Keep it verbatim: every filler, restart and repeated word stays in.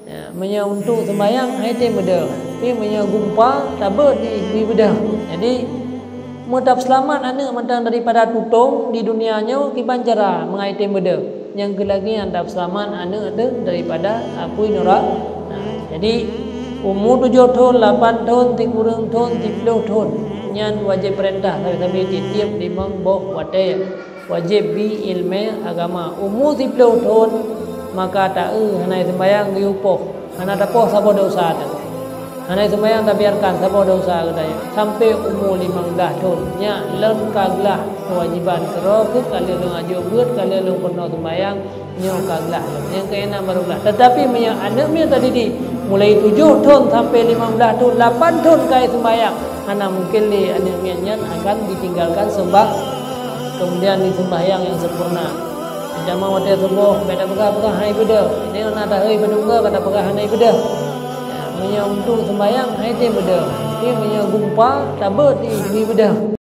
Ya, meunyoe untuk sembahyang, hai tem beudôh. Tapi meunyoe gumpa, tabeuet di, di beudôh. Jadi, meutap seulamat aneuk mantong daripada tutong di dunia nyoe kiban cara meungai tem beudôh. Nyang keulagian tap seulamat aneuk teuh daripada apui nura-, nah, jadi, umu tujoh thon, lapan thon, sikureueng thon, siplôh thon, nyan wajéb peurintah sabe-sabe tiep-tiep limong boh watée. Wajéb bi iéleumé agama. Umu siplôh thon, maka ta-eu hana jiseumbahyang geuyue poh, hana tapoh saboh desya teuh. Hana jiseumbahyang tabiarkan saboh desya geutanyoe. Sampoe umu limong blaih thon, nyak lôn ka glah keuwajéban keudroe kheueh ka lheueh lôn ajoe beuet, ka lheueh lôn peurunoe seumbahyang, nyoe ka glah lôn. Nyang keuenam barô glah. Teutapi meunyoe aneuk miet tadidik mulai tujoh thon sampoe limong blaih thon, lapan thon ka jiseumbahyang, hana mungken lé aneuk miet nyan akan ditinggalkan seumbah-, keumudian di seumbahyang nyang sempurna. Jama watée suboh, bék tapeugah-peugah hai beudôh. Ini na tahei beudôh, ka tapeugah hai beudôh. Ya, meunyoe untuk seumbahyang, hai tem beudôh. Tapi meunyoe gumpa, tabeuet di, di beudôh.